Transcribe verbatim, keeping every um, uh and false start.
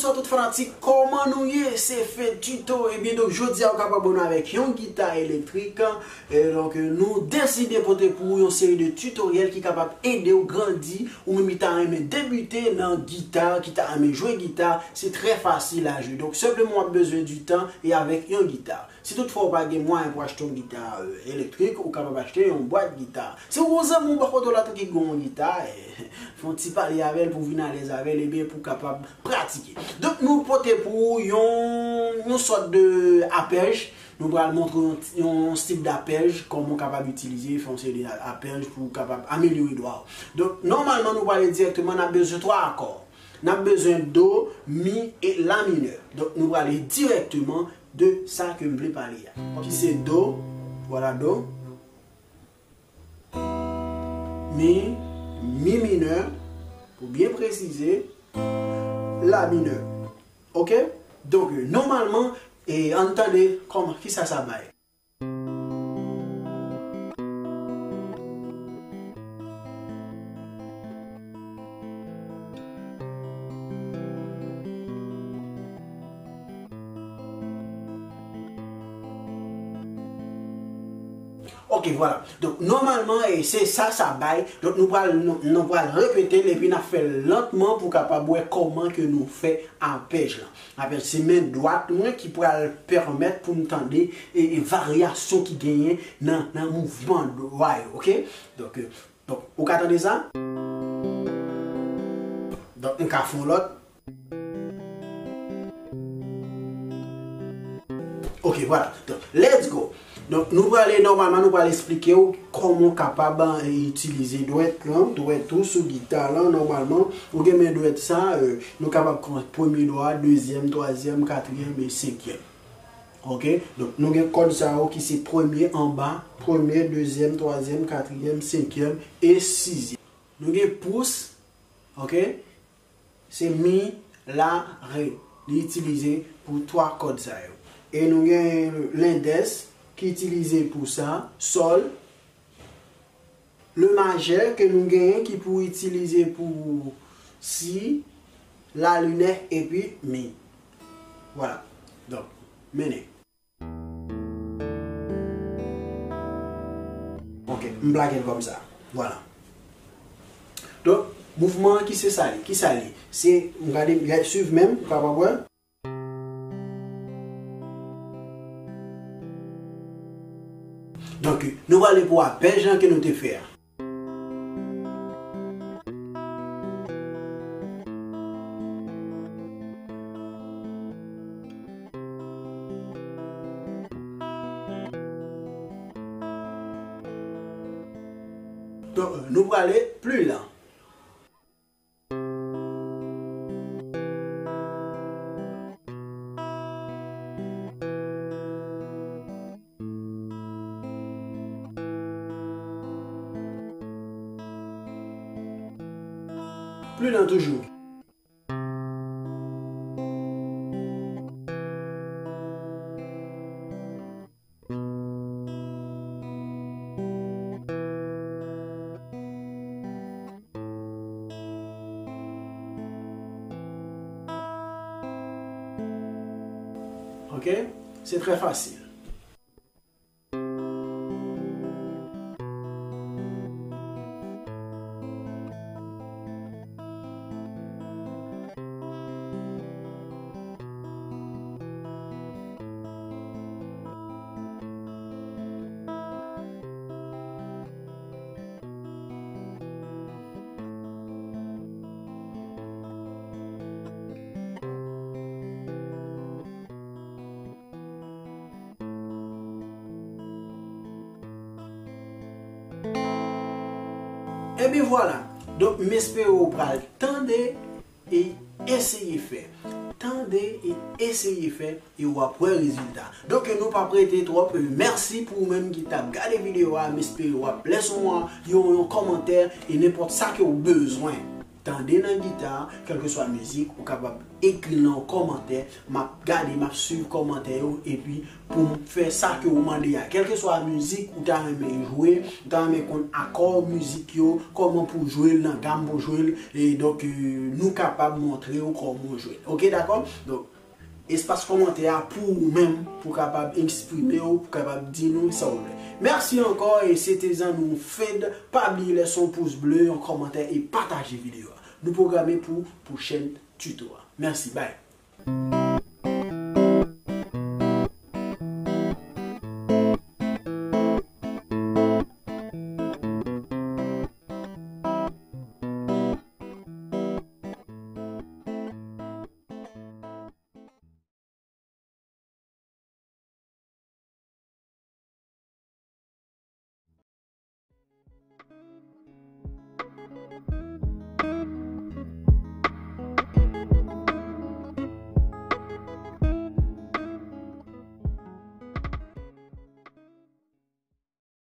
Bonjou tout fanatik, kòman nou ye? Se Fed Tuto. Ebyen, donk, jodi a, ou kapab abòne avèk yon gita elektrik. E donk, nou deside pote pou ou yon seri de tutoriel ki kapab ede w grandi, ou menm ki ta renmen debite nan gita, ki ta renmen jwe gita, se trè fasil a jwe. Donk, senpleman, w ap bezwen di tan e avèk yon gita. Si toutfwa ou pa gen mwayen pou achte yon gita, e, elektrik, ou kapab achte yon bwat gita. Si w gen yon zanmi w bò kote w la tou ki gen yon gita, e, fè yon ti pale avè l pou w vin alèz avè l, ebyen, pou w kapab pratike. Donk, nou pote pou ou yon, yon sòt de apèj. Nou pral montre w yon, yon stil d'apèj, kòman w kapab itilize, fè yon seri de apèj pou w kapab amelyore dwa w. Donk, nòmalman, nou prale dirèkteman, n ap bezwen twa akò. N ap bezwen do, mi e la minè. Donk, nou prale dirèkteman de sa ke m vle pale a. Ki se do, vwala do, mi, mi minè, pou byen presize, la minè. Oke? Donk, nòmalman, e, ann tande kòman, kisa sa bay. Ok, vwala. Donk, nòmalman, e, se sa, sa bay. Donk, nou pral, nou, nou pral repete l epi n ap fè l lantman pou kapab wè kòman ke nou fè apèj la. Apèj se men dwat mwen ki pral pèmèt pou m tande, e, e, varyasyon ki genyen nan, nan mouvman dwa yo, ok? Donk, e, donk, ou ka tande sa? Donk, m ka fè yon lòt. Ok, vwala. Donk, let's go. Donk, nou prale, nòmalman, nou pral esplike w kòman w kapab, e, itilize dwèt lan, dwèt ou sou gita lan, nòmalman. Ou gen men dwèt sa, e, nou kapab pran premye dwa, dezyèm, twazyèm, katriyèm e senkyèm. Ok? Donk, nou gen kòd sa yo ki se premye anba, premye, dezyèm, twazyèm, katriyèm, senkyèm e sizyèm. Nou gen pous, ok? Se mi, la, re. Li itilize pou twa kòd sa yo. E nou gen lendès ki itilize pou sa, sòl, le majè ke nou genyen ki pou itilize pou si, la minè epi mi. Vwala. Donk, mennen. Ok, m plake l kòm sa. Vwala. Donk, mouvman an ki se sa li? Ki sa li? Se, m gade, gade, swiv menm, ou kapab wè. Donk, nou prale pou apèj lan ke nou te fè a. Donk, nou prale pli lan. Pli lan toujou. Ok? Se trè fasil. Ebyen vwala. Donk, m espere w pral tande e eseye fè. Tande e eseye fè, e w ap wè rezilta. Donk, nou p ap rete twòp. Mèsi pou ou menm ki t ap gade videyo a. M espere w ap lèse yon, yon, yon kòmantè e nenpòt sa ke w bezwen. tande nan gita, kèlkeswa mizik, ou kapab ekri nan yon kòmantè. M ap gade, m ap swiv kòmantè yo, epi pou m fè sa ke ou mande a. Kèlkeswa mizik ou ta renmen jwe, ou ta renmen konn akò mizik yo, kòman pou jwe l, nan gam pou jwe l, e donk, euh, nou kapab montre w kòman w jwe l. Oke, dakò? Donk, espas kòmantè a pou ou menm, pou kapab eksprime w, pou kapab di nou sa w vle. Mèsi ankò, e se te zanmi w Fed. Pa bliye lèse yon pous ble, yon kòmantè e pataje videyo a. Nou pwograme pou pwochèn tuto a. Mèsi, bye.